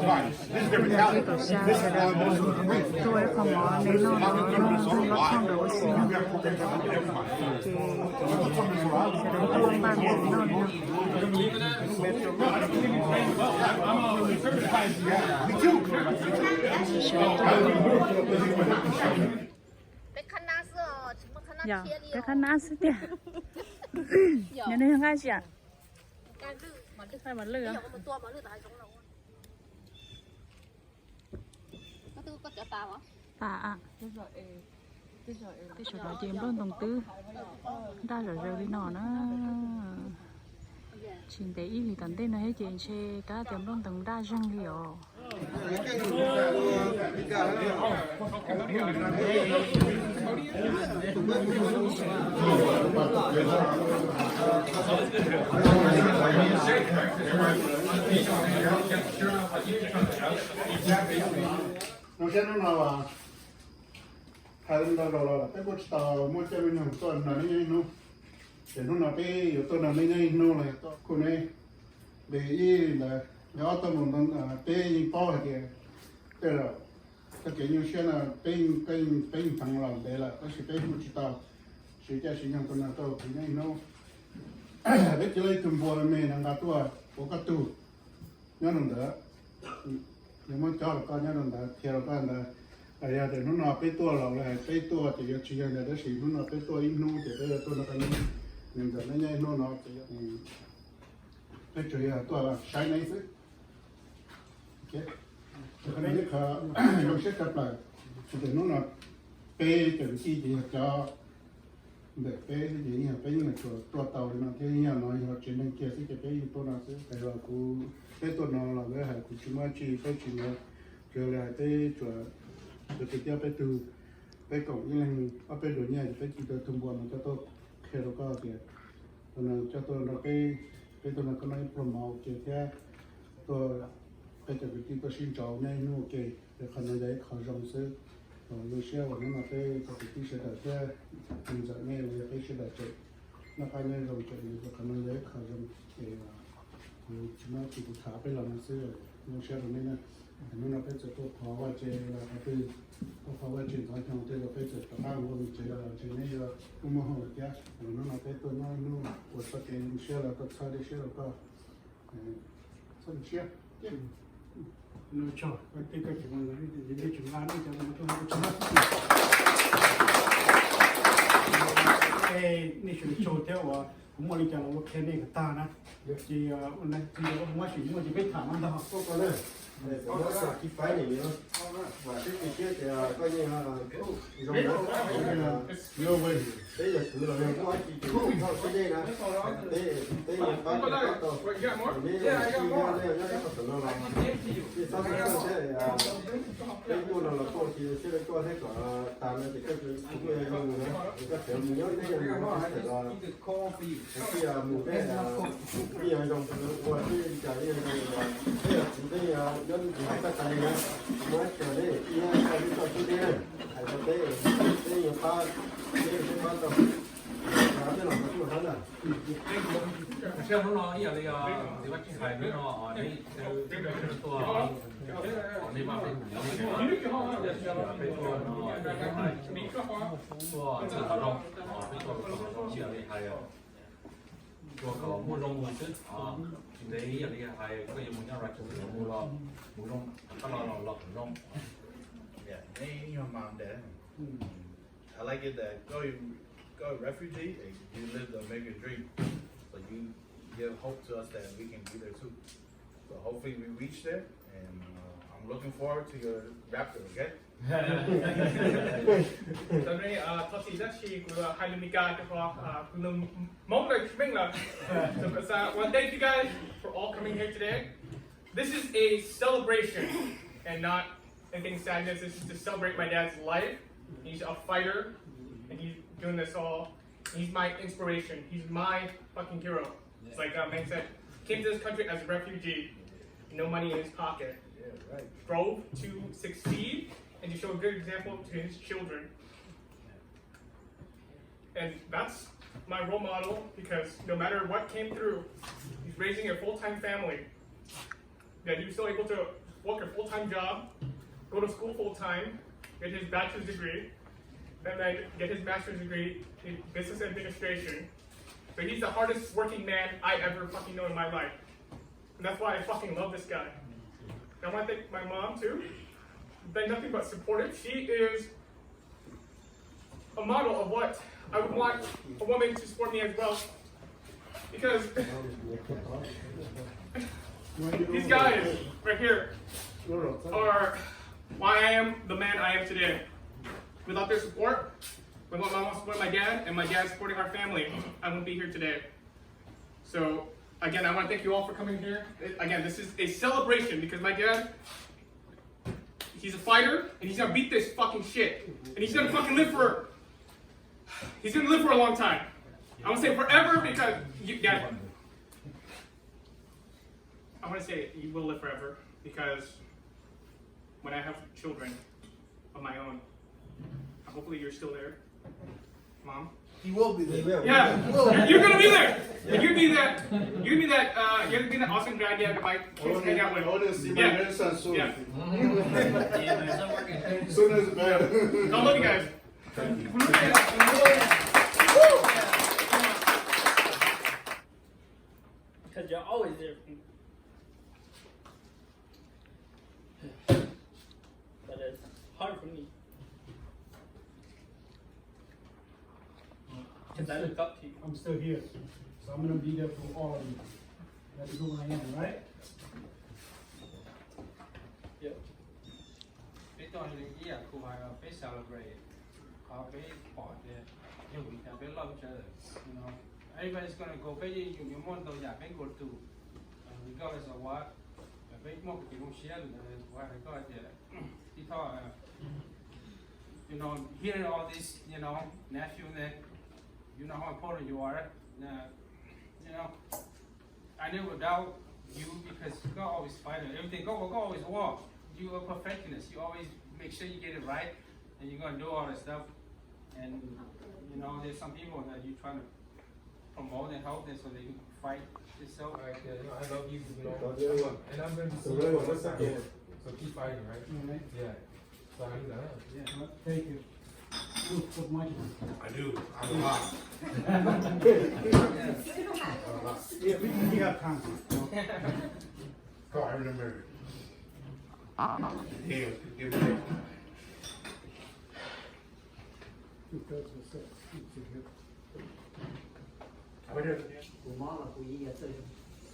Ces thaum xya sawv daws tuaj ib qho mov me noj no, noj nplooj noj thooj ntawd ua si no, ces sawv daws tuaj npaj mov noj li no. Yog peb qhab nab xwb tiag. Yog nej yog nqaij tsi? Nqaij mos lwj. Tas. Tej saum no ces nplooj ntoos twb nraj zom zaws li no na. Tsis ntev ib hlis tom ntej no thiab ces ntshe tab tias nplooj ntoos nraj zeeg li os. Hnub saib hnub no hais ntau zaus los peb kuj tsis tau muaj caij muaj nyoog tuaj nrog nej nyob ib hnub. Ces hnub no peb yuav tuaj nrog nej nyob ib hnub los yog tuaj kuj neb npe ib li ntawd, npe ob tuaj mus ntoo, peb yeej paub hais tias tej zaum txoj kev nyuaj siab no peb, peb yeej hneev los ntev lawm tab sis peb mus tsis tau, siv caij siv nyoog tuaj nrog tuaj kuj neb ib hnub. Peb cia lawv ib tug npua me no nqa tuaj ua koj tug nyob rau ntawd, yuav muab cob rau koj nyob rau ntawd, qhia rau koj ntawd. Yog tias hnub no peb tuaj los lawv hais peb tuaj ces yuav tsis yog ntawd tab sis hnub no peb tuaj ib hnub ces peb yuav tuaj nrog koj nyob, nws ntawm neb nyob ib hnub no ces peb tsuas yog tuaj saib neb xwb. Qhov no ib qho zoo siab tshaj plaws, tias hnub no peb cov kwv tij ces yog cov ntawm peb xwb ces yeej yog peb yeej tsuas tuaj tau li no thiab, yeej yog no yog tsev neeg kiag xwb ces peb yeej tuaj no xwb. Hais los kuv, peb tuaj no los lawv hais kuv tsis muaj dab tsi, peb tsis muaj, tsuas li hais peb tsuas, tsuas tiag tiag peb tug, peb koom ib leeg ob peb duas nyiaj ces peb ci tau tug npua no coj tuaj qhia rau koj tias coj tuaj nrog peb, peb tuaj nrog koj noj ib pluag mov ua ke thiab tuaj, peb cov kwv tij tuaj sib ntsib nyob ib hnub ua ke. Ces qhov no yog ib qho zoo xwb. Zoo siab uas hnub no peb cov kwv tij sawv daws thiab ntxawm nej los yog peb sawv daws tseem noj qab nyob zoo, ces qhov no yog ib qho zoo. Ces kuv tsis muaj dab tsi, kuv tham peb los no xwb, zoo siab rau nej na. Hnub no peb txawm tuaj phov vaj tse los qhov twg, tuaj phov vaj tse ntxov xyoo tej zaum peb txawm rov qab mus ua mus tsev los ntshe neb yuav muaj hauj lwm thiab. Hnub no peb tuaj nyob ib hnub ua txoj kev zoo siab los tuaj txhawb siab rau koj. Txhob tu siab. Nej sawv daws tsaug thiab uas kuv muaj li cas los ua qhia nej kom tag na. Ces muaj sim muaj ces peb tham no ntag. Peb yog kwv los yog muaj dab tsi ces thauj seb dej na, peb, peb yuav pab kom pab tau. Neb los sib nyob, neb nyob rau tom no los, nej txhob xav xav thiab, peb tuaj no los tuaj ces siab rau koj thiab kom tas no ces koj kuv tuaj yog zoo na, ces koj tseem mus nyob teb yog mus no txhais los, tij mus teb, tij yog zoo ua teb li cas yog zoo, peb yog kuv peb nyob ib ntsis hais txoj tas li na, muab tso neb tij nyob txoj teb txoj tub teb, hais rau peb, peb yuav pab, peb yuav pab tau. Peb los no tuaj hab na. Sab hnub no ib yam li txiv Vaj Tswv hais hnub no, neb tuaj, nej vaj peb mus, peb tuaj no, tuaj txhua tus zoo, peb tuaj ua zoo ib yam li hais, tsuas kom muaj zoo mus xwb. Tsis ntev ib yam li hais koj yuav mus nyob Russia los mus los mus zoo, koj los los kom zoo. Yeah, neb ib nyuag mas ntev. I like it that go, go refugee and you live to make your dream. So you give hope to us that we can be there too. So hopefully we reach there, and uh, I'm looking forward to your rapture, okay? Tau ne, thov txim tab sis kuv hais lus Meskas rau qhov kuv lus Hmoob lawm tsis meej lawm. So, uh, well, thank you guys for all coming here today. This is a celebration and not anything sadness. This is to celebrate my dad's life. He's a fighter, and he's doing this all. He's my inspiration. He's my fucking hero. It's like uh, Meng said, came to this country as a refugee, no money in his pocket, drove to succeed and to show a good example to his children. And that's my role model because no matter what came through, he's raising a full-time family. that he was still able to work a full-time job, go to school full-time, get his bachelor's degree, and then get his master's degree in business administration. So he's the hardest working man I ever fucking know in my life. And that's why I fucking love this guy. And I want to thank my mom too. Been nothing but supportive. She is a model of what I would want a woman to support me as well. Because these guys right here are why I am the man I am today. Without their support, without my mom supporting my dad and my dad supporting our family, I won't be here today. So, again, I want to thank you all for coming here. Again, this is a celebration because my dad, he's a fighter and he's gonna beat this fucking shit. And he's gonna fucking live for, he's gonna live for a long time. I'm gonna say forever because you, Dad, I want to say you will live forever because when I have children of my own, hopefully you're still there, Mom. He will be there. Yeah, you're gonna be there. You're gonna be that. You're gonna be that. Uh, you're gonna be that awesome dad. Yeah, my kids hang out with. I want to see my grandson soon. Yeah. Soon as bad. I love you guys. Because you're always there for me. But it's hard for me. Because I look up to you. I'm still here. So I'm going to be there for all of you. That's who I am, right? Yep. Peb tuaj li ib yam kuv hais los peb celebrate qhov peb pom tias yog vim tias peb love each other. Everybody's gonna go, peb yeej yuav muaj ntau yam peb go through regardless of what. Peb muaj kev zoo siab, kuv hais rau koj tias, Tij Thoj, you know, hearing all this, you know, nephew, you know how important you are. You know, I never doubt you because koj always fight everything. Koj, koj always walk. You are perfectionist. You always make sure you get it right, and you're gonna do all that stuff. And you know, there's some people that you trying to promote and help them so they can fight itself. All right, yeah, you know, I love you, you know, and I'm gonna be seeing you for a long time. So keep fighting, right? Yeah. So I do that. Yeah. Thank you. Good, good morning. I do. I'm a lot. Yeah, we, we have time. Oh, I remember. Yeah, give me. Two thousand six. Kuv mob los kuv yeej yuav txawj zoo,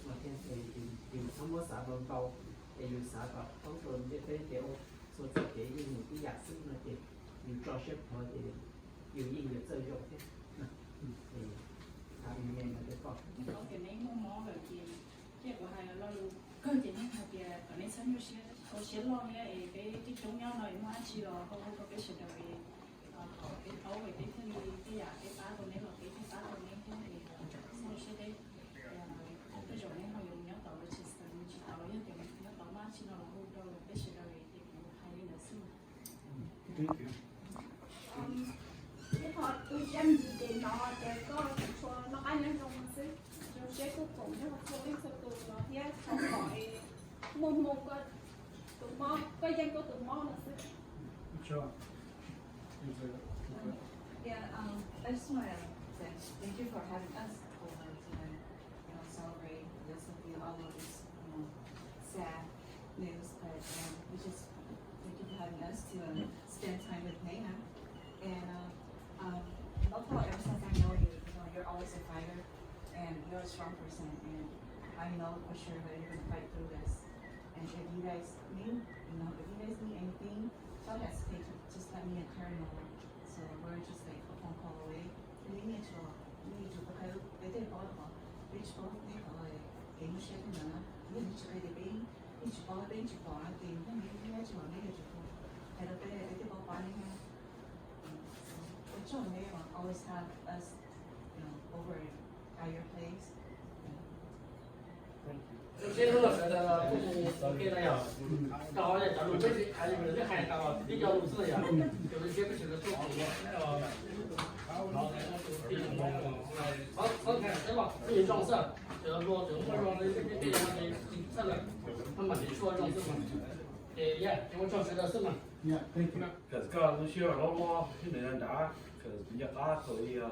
mas thiaj yus txhob muab xav ntau ntau, es yus xav kom paub rau ntiaj teb tias ua txhua txoj kev yeej mus ib yam xwb no ces yus tso siab plhuav ces yus yeej yuav txawj zoo thiab. Thaum me me no thiaj pom. Neb muaj mob lawm ces, thiab kuv hais lo lus kawg ces nej hais tias kom neb txhob nyuaj siab, ua siab loj thiab es peb coob coob nyob no es muaj dab tsi los ho hu rau peb sawv daws es kom peb paub es peb thiaj li tej yam peb pab tau neb los peb thiaj pab tau neb thiab es txhob ua siab deb. Tej zaum neb ho yuav mus nyob tom Rochester mus tsis tau los yog tias nyob tod muaj dab tsi no los hu rau peb sawv daws es ces kuv hais li ntawd xwb. Ib qho tus yeej yim ces no ces koj tsis tshua noj qab nyob zoo xwb, zoo siab kuj koom nyob txhua leej txhua tus no thiab txhob kom muaj hmoo koj tus mob, koj yeej koj tus mob no xwb. Yeah, um, I just want to say thank you for having us over tonight. You know, celebrate, listen to all of this, you know, sad news, but um, we just thank you for having us to um, spend time with Nate. And um, um, Local, ever since I know you, you know, you're always a fighter, and you're a strong person, and I know for sure that you're gonna fight through this. And if you guys need, you know, if you guys need anything, don't hesitate to just let me and Karen know. So we're just like a phone call away. Neb nyiam tso, neb nyiam tso peb qhia peb tej paub los peb tsis paub neb qhov kev nyuaj siab tej ntawd na, yog neb tsis qhia tias peb yeej tsis paub, peb yeej tsis pom no ces yog neb nyiam tso neb yuav tsum hais rau peb, peb thiaj paub pab neb na. Ua tsaug neb always have us, you know, over at your place. Seb lub no sawv daws kuj mus ua ke no yog, rau qhov cov lus peb hais li lawv twb hais tas los twb yog lus xwb no yog, ces seb peb sawv daws tuaj ua txhob ntshai xwb, peb yuav zoo xwb, cov hluas cov muaj zoo li peb tej no ces tsis txhawj lawm, maj mam tiv tshuaj zoo xwb mas. Ces ces ua tsaug sawv daws xwb mas. Koj lub siab loj loj sib ntev nrad, nco qab thaum ub,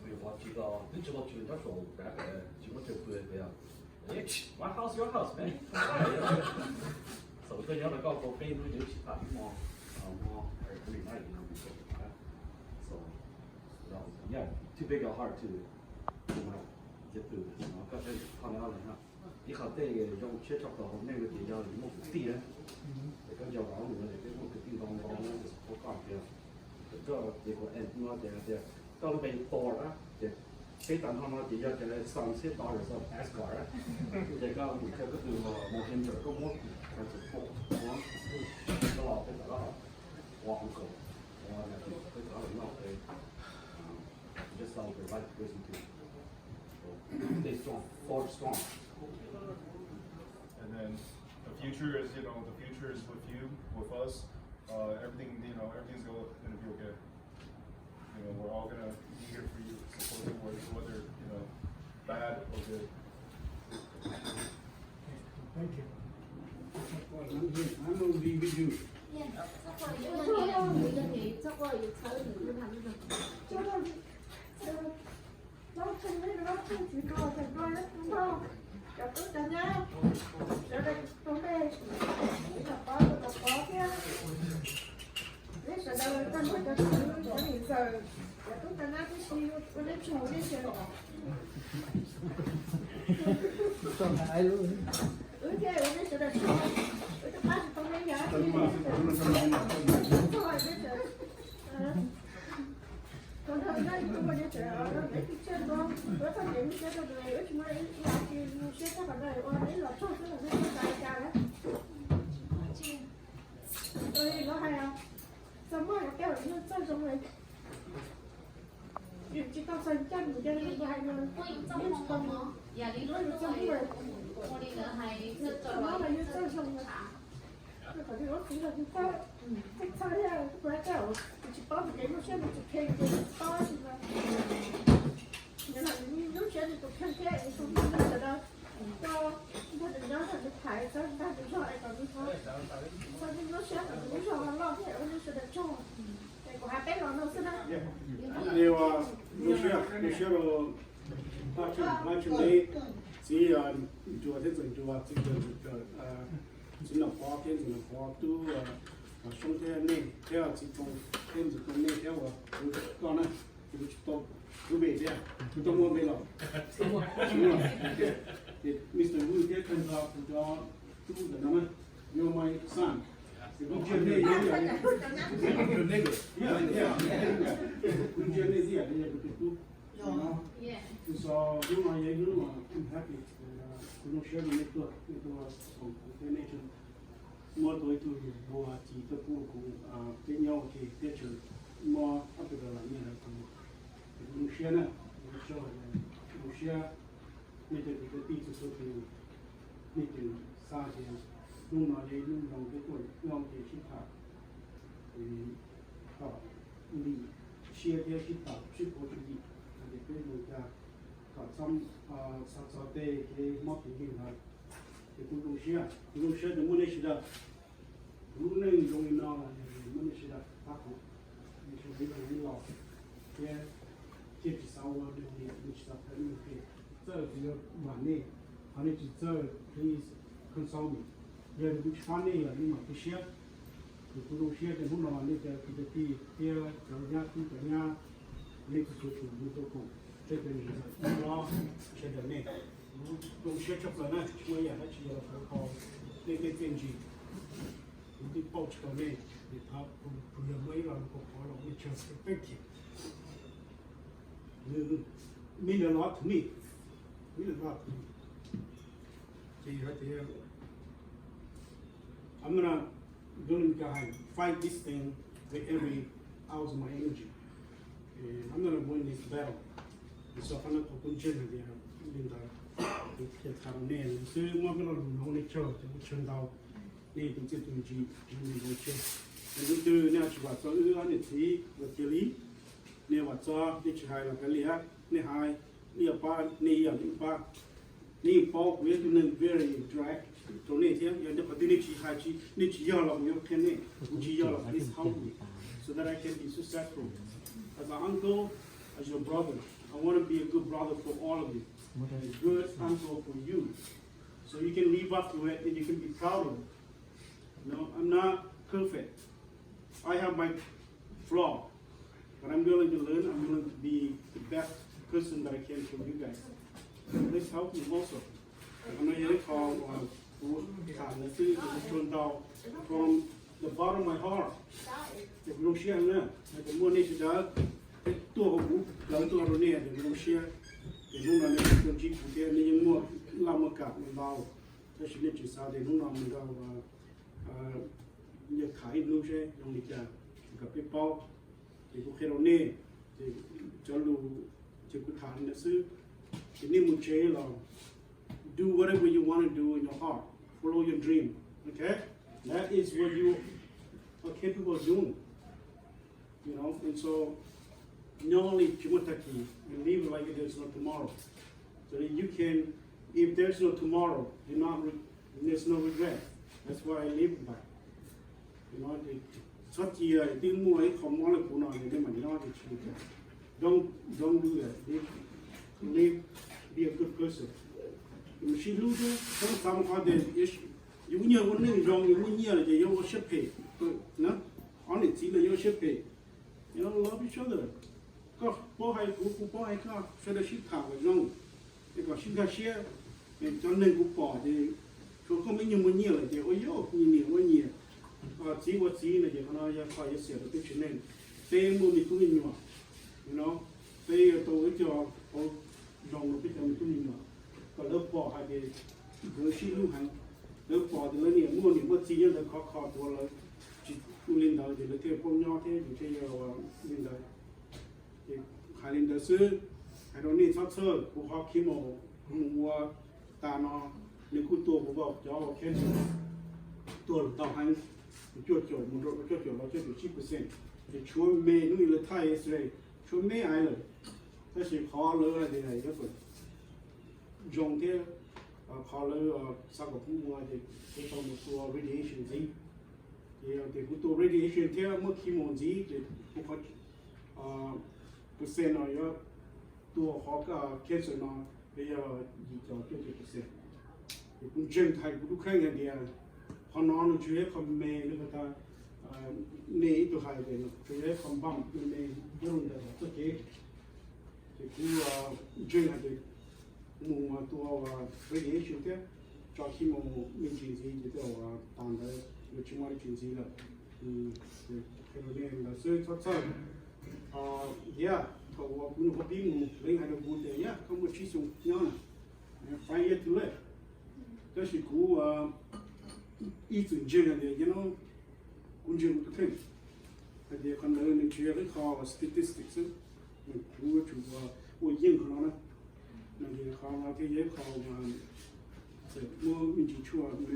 vim qhov tsis los twb tsis los tsis nyob saum nrad, tsis muaj chaw pw pem os. My house, your house, man. So koj nyob no koj tau peb hnub ces wb sib tham ib hmo, hmo every night, you know, before we go. So yeah, too big a heart to, you know, get through this, you know, koj saib qhov no na. Ib qho tej zoo siab tshaj plaws hauv neej no ces yog yus muaj kwv tij na, ces koj nco ntawm lawv ces peb muaj kwv tij ntau ntau na, ces support koj tias, koj ces kuv aim no ces hais tias koj lub npe Thor na, ces peb tag nrho no ces yog cov sons thiab daughters of Asgard na. Ces koj mus chaw koj tus mus Hemsworth koj muab support, koj los peb tau ua uncle, ua nephew, peb tau los noj, just celebrate life with you too. Stay strong, forward strong. And then the future is, you know, the future is with you, with us. Uh, everything, you know, everything's gonna, gonna be okay. You know, we're all gonna be here for you, support you, whether, whether, you know, bad or good. Thank you. I'm gonna be with you. Cov tub cov nyab, sawv daws tau nej, ib los pov tus los pov thiab. Neb sawv daws tag nrho cov tub cov ntxawm, cov tub cov nyab tib si, ua neb tsaug neb sawv daws. Wb thiaj ua neb sawv daws tsaug, wb twb pab tsis tau neb yam dab tsi li. Txog neb sawv daws. Thaum ntawd neb ib tug ua neb sawv daws, neb tus tshiab nrog, wb txoj kev mus siab rau tus, wb tsis muaj ib yam dab tsi, mus siab txog qhov ntawd ua neb los tsaug xwb los neb txoj kev cas lawm. Los hais, txog muaj tej yam txawj zoo li, yus tsis tau txog caij mus yog li kuv hais no, yus tsis tau mus, yus txog muaj, txog muaj los yus txawj zoo li. Qhov yus lub txiv los yus txawj, txawj txhawj thiab kuv hais tias yus tsis paub tus kev nyuaj siab yus tsis kheev ces yus tsis paub dab tsi mas. Yog los yus lub siab yus tus kheej thiab yus tus kheej sawv daws, koj nrog nws nyob nrog nws tham txawj nrog nws zog es kom nws txhob, txhob lub siab kom nws lub zog loj thiab ua neb sawv daws tsaug. Es kuv hais peb los no xwb na. Lub siab, lub siab rau Paj Tswm, Paj Tswm Deb, txiv Ncuas thiab ntxawm Ncuas, txiv Ncuas ntxawm Ncuas, txiv Nom Pov thiab ntxawm Nom Pov, tub Soob thiab nej, thiab txiv Too thiab ntxawm Too nej thiab uas kuv koj na, ces kuv tsis tau lub npe thiab, kuv tau muaj npe los. Ces Mister Wu thiab kawg nkaus kuv cov tub ntawm no na, you're my son. Ces kuv ntsia nej ib yam li, yeah, yeah, kuv ntsia nej ib yam li kuv tus tub. Kuv xav hnub no yog ib hnub uas I'm happy, kuv zoo siab rau nej tuaj, nej tuaj koom kuv thiab nej muab tau ib tug npua ci tuaj pub kuv, peb nyob ua ke teb chaws mob ob peb dollar nyiaj lawm, kuv zoo siab na, zoo siab, zoo siab. Nej cov kwv cov tij txhua txhua tus, nej tseem xav tias hnub no yog ib hnub zoo peb tuaj nyob ua ke sib tham, kom lim siab thiab sib tham sib pauv tswv yim hais tias peb zoo cas, kom txhob xav txog tej kev mob kev nkeeg ntawd. Ces kuv zoo siab, kuv zoo siab tias muaj nej sawv daws. Kuv lub neej zoo li no los yog muaj nej sawv daws pab kuv, nej sawv daws ib leeg ib los thiab thiaj tsis xav ua neeg li, nej tsis xav pab neeg li. Txawj kuv yuav vam nej, qhov nej tsis txawj please consult me. Yog li kuv tsis pab nej los nej mam tu siab. Ces kuv zoo siab tias hnub no nej cov kwv cov tij thiab cov nyab tub cov nyab, nej txhua txhua tus nej tuaj koom, tej cov niam ntxawm tub hlob sawv daws nej, kuv zoo siab tshaj plaws na, tsis muaj ib yam dab tsi los tau tau nej tej txiaj ntsig. Kuv twb paub tsis tau nej, kuv yog muaj ib lo lus qhuav qhuav los nej tshaj thank you. Nws mean a lot to me, mean a lot to me. Ces hais tias I'm gonna, gonna fight this thing with every ounce of my energy. I'm gonna win this battle. Ces qhov no kuv kuj ntseeg hais tias li ntawd. Ces tham rau nej xwb, muab peb lo lus no ua nej tsaug, cov ua tsaug ntau, nej tus txiaj tus ntsig, nej ua tsaug. Leej twg nej ho tsis vam txog wb ob niam txiv los cia li, nej vam txog nej tsis hais los kav liam, nej hais ib yam pab nej ib yam li pab. Nej yeej paub kuv yog ib tug neeg very direct rau nej thiab, yog qhov twg nej tsis hais, nej tsis yog los kuv yuav qhia nej, kuv tsis yog los please help me so that I can be successful. As an uncle, as your brother, I want to be a good brother for all of you, a good uncle for you. So you can live up to it and you can be proud of it. You know, I'm not perfect. I have my flaw, but I'm willing to learn. I'm willing to be the best person that I can for you guys. Please help me also. Qhov no yog ib qho uas kuv tham ntawd xwb, kuv tsuas ntaus from the bottom of my heart. Ces kuv zoo siab heev na, ces muaj nej sawv daws tuaj hauv kuv, lawv tuaj rau nej ces kuv zoo siab. Ces hnub no nej tuaj ntsib kuv thiab nej yeej muaj laj muaj kam ntau, tab sis nej tsis xav tias hnub no mus nrog yawg tham ib hnub seb zoo li cas kom peb paub. Ces kuv qhia rau nej, ces cov lus ces kuv tham li ntawd xwb. Ces nej mus tsev los do whatever you want to do in your heart, follow your dream, okay? That is what you are capable of doing. You know, and so nyob li tsis muaj tag kis, and live like there's no tomorrow. So that you can, if there's no tomorrow, you're not, there's no regret. That's what I live by. Txhob cia twb muaj ib qho mob li kuv no ces nej mam nyob ces tsis li cas. Don't, don't do that. Live, live, be a good person. Sib hlub thiab txhob xav mus qhov tias yus ua nyiaj ua neej zoo, yus muaj nyiaj lawm ces yuav ua siab phem. Ob niam txiv lawm yuav ua siab phem. Love each other. Koj paub hais kuv, kuv paub hais koj, sawv daws sib tham kom zoo, es kom sib nkag siab. Cov neeg kuv pom ces tsuas koj me nyuag muaj nyiaj lawm ces ua yog nyias niam ua nyias, txiv ua txiv no ces qhov no yog qhov yuav xiam rau peb tsev neeg. Peb muaj me tub me nyuam, peb yuav tau ib co qauv zoo rau peb cov me tub me nyuam, kom lawv pom hais tias lawv sib hlub heev, lawv pom tias lawv niam muaj niam muaj txiv nyob ntawd khov kho tuav lawv. Tsis ua li ntawd ces lawv thiaj paub nyob thiab yus thiaj yog li ntawd. Ces hais li ntawd xwb, hais rau nej txhob txhawj, kuv qhov chemo kuv mus ua tas no, nws kuj tua kuv cov cancer tuag lawm ntau heev, cuaj caum mus rau cuaj caum los cuaj caum tsib percent, ces tshuav me hnub ib lawv thaij X-ray, tshuav me aiv lawm. Tab sis qhov lawv hais tias yuav kom zoo thiab qhov lawv xav kom kuv ua ces kuv tau mus tua radiation ntxiv. Ces tias kuv tua radiation thiab muab chemo ntxiv ces kuv qhov percent no yuav tua qhov cancer no yog yim caum cuaj caum percent. Ces kuv ntseeg hais kuv lub kheej hais tias qhov no nws tsuas yog ib qho me li ko tas, nej ib tug hais tias nws tsuas yog ib qho npam me me nyob rau ntawm txoj kev. Ces kuv ntseeg hais tias kuv mus tua radiation thiab tso chemo me ntsis ntxiv ces tej zaum tas ntawd yuav tsis muaj dab tsi ntxiv lawm. Qhia rau nej ntawd xwb txhob txhawj. Thiab thaum uas kuv nyuam qhuav pib mus leej hais rau kuv tias yog koj muaj tsib xyoo nyob na, five years too late. Tab sis kuv ib txwm ntseeg hais tias, you know, kuv ntseeg kuv tus kheej hais tias qhov ntawd nws tsis yog ib qho statistics xwb, kuv yuav tsum ua yeej qhov no na. Qhov no thiaj yog ib qho txawm muab me ntsis tshuaj me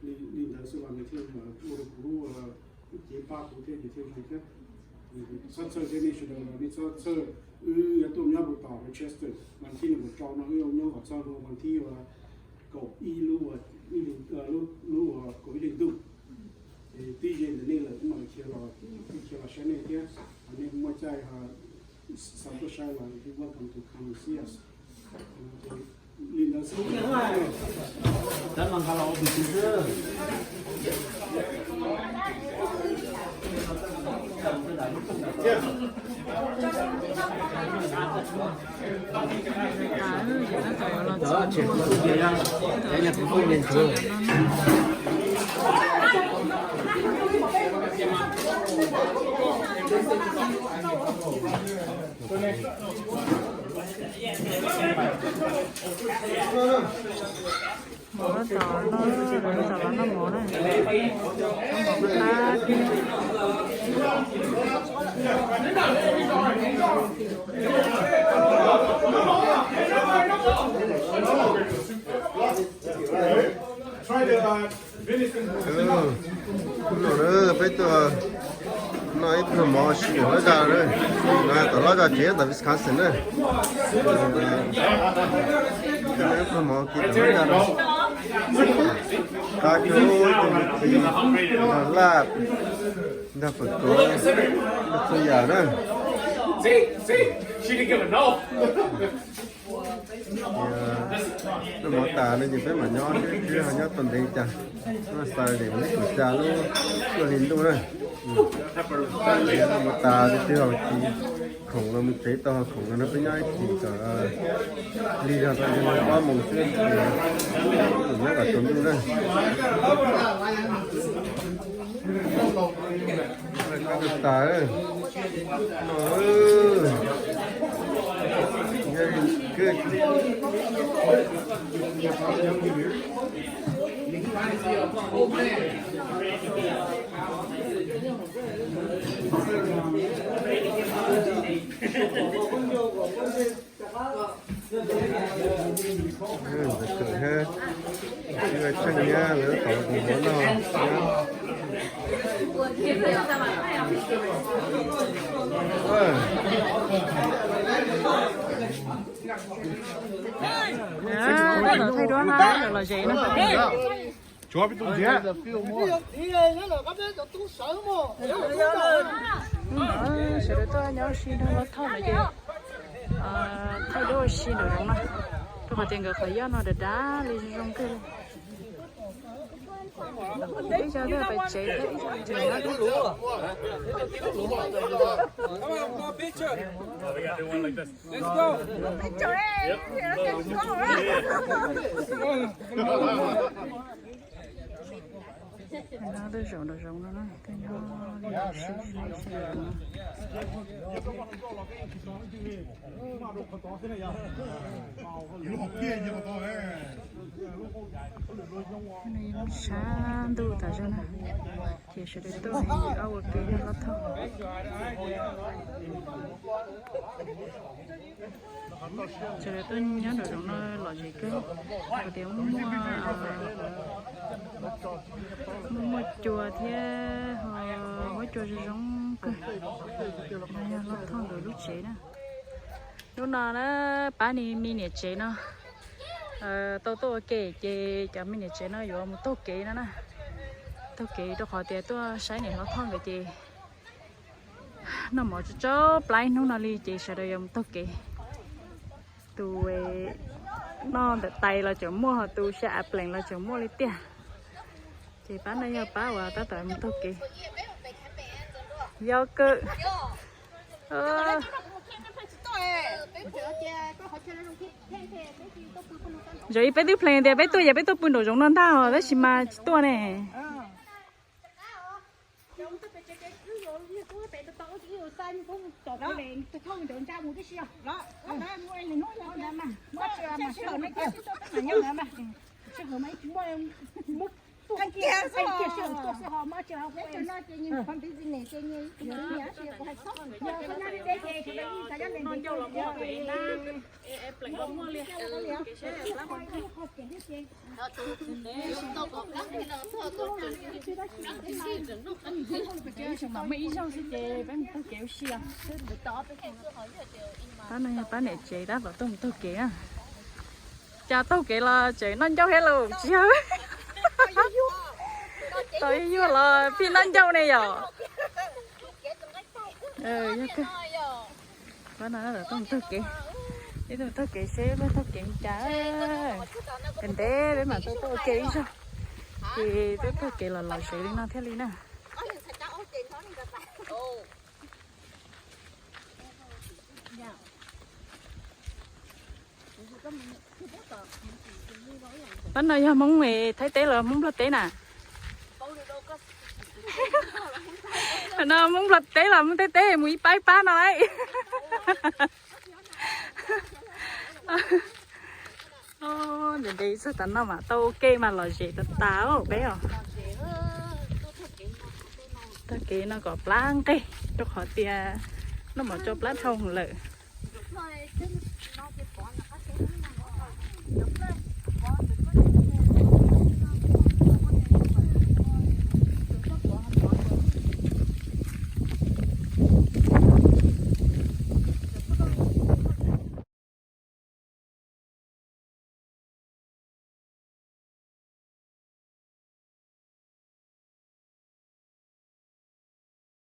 me li ntawd xwb los nws thiaj ua rau kuv lub cev pab kuv thiab ces thiaj zoo thiab. Txhob txhawj thiab nej sawv daws los nej txhob txhawj. Wb yuav tuaj nyob rau tom Rochester vas thib nees nkaum rau no, wb yuav nyob kom txog rau vas thib uas kaum ib lub, lub kaum ib hlis ntuj. Twb ze ntawm nej lawm, wb mam li khiav los, wb khiav los saib nej thiab. Nej muaj caij xav tuaj saib los you're welcome to come and see us. Li ntawd xwb. Mov los tau, los tau los noj mov na. Noj mov qab. Hnub no peb tuaj noj ib pluag mov si ntawm lub zos na, tom lub zos tsev ntawm Wisconsin na. Noj ib pluag mov kis ntawm lub zos no. Qab cub, tus mus kis, nrog laj, nrog pawg koob, nrog txhua yam na. Noj mov tas no ces peb mam nyob, nyob tau ntev cas, Saturday mas ib puas xya lub cuaj hli ntuj na. Noj mov tas tig tig ho kis khoom los mus tsev tau, ho khoom no peb nyob ib chim kom lig zog rau li ob moos xwb, nyob kom tsaus ntuj na. Koj tas no, very good. Ntxawm Kawm thiab Tsheej Nyab lawv tos kuv mov noj. Tab tom thaij duab na, lom zem no. Sawv daws tuaj nyob ua si nrog Hlob Thoj no ces thaij duab ua si nraum zoov no, rau qhov tias nkawd qhov yoj no dav dav li zoo zoo kawg li. Ib co thiaj pais tsev thiab ib co tseem nyob thiab. Nyob tej zaum nraum zoov no na, tej nyob li sib sib sib no. Sab ntuj tas zog na, ces sawv daws tuaj ua ke nrog Hlob Thoj. Sawv daws tuaj nyob nraum zoov no lom zem kawg, hais tias muaj, muaj cua thiab ho huab cua zoo zoo kawg. No yog Hlob Thoj nkawd lub tsev na. Hnub no na, pab me niam tsev no tau tuaj ua ke ces cov me niam tsev no yuav mus taug kev no na. Taug kev rau qhov tias tuaj saib niam Hlob Thoj nkawd ces noj mov tsau tsau plab hnub no li ces sawv daws yuav mus taug kev. Tus noj ntawm tais los tseem muaj, ho tus xyaw av plees los tseem muaj li tiag. Ces pab no yog pab uas tab tom mus taug kev. Yog kawg. Zaum ib peb twb plees tias peb tuaj, yog peb tuaj pw nraum zoov no ntag os, tab sis mas tsis tuaj ne. Muaj ib zaug xwb ces peb mus taug kev ua si os. Pab no yog pab niam tsev tab tom tuaj mus taug kev na. Cas taug kev los tseem noj ncauj thiab los tsis yog? Tau yuag los pheej noj ncauj ne yom. Pab no tuaj mus taug kev, peb tuaj mus taug kev seb peb taug kev li cas. Ntev ntev peb mam tuaj ua ke ib zaug, ces peb taug kev los lom zem li no thiaj li na. Pab no yog Hmoob Thaib teb los Hmoob Nplog teb na? No Hmoob Nplog teb los Hmoob Thaib teb mus ib pab ib pab no lauj. Ntev ntev txog tas no mam tau ua ke mas lom zem tas tas peb os. Taug kev no kom plab nqeg rau qhov tias noj mov tsau plab dhau lawm.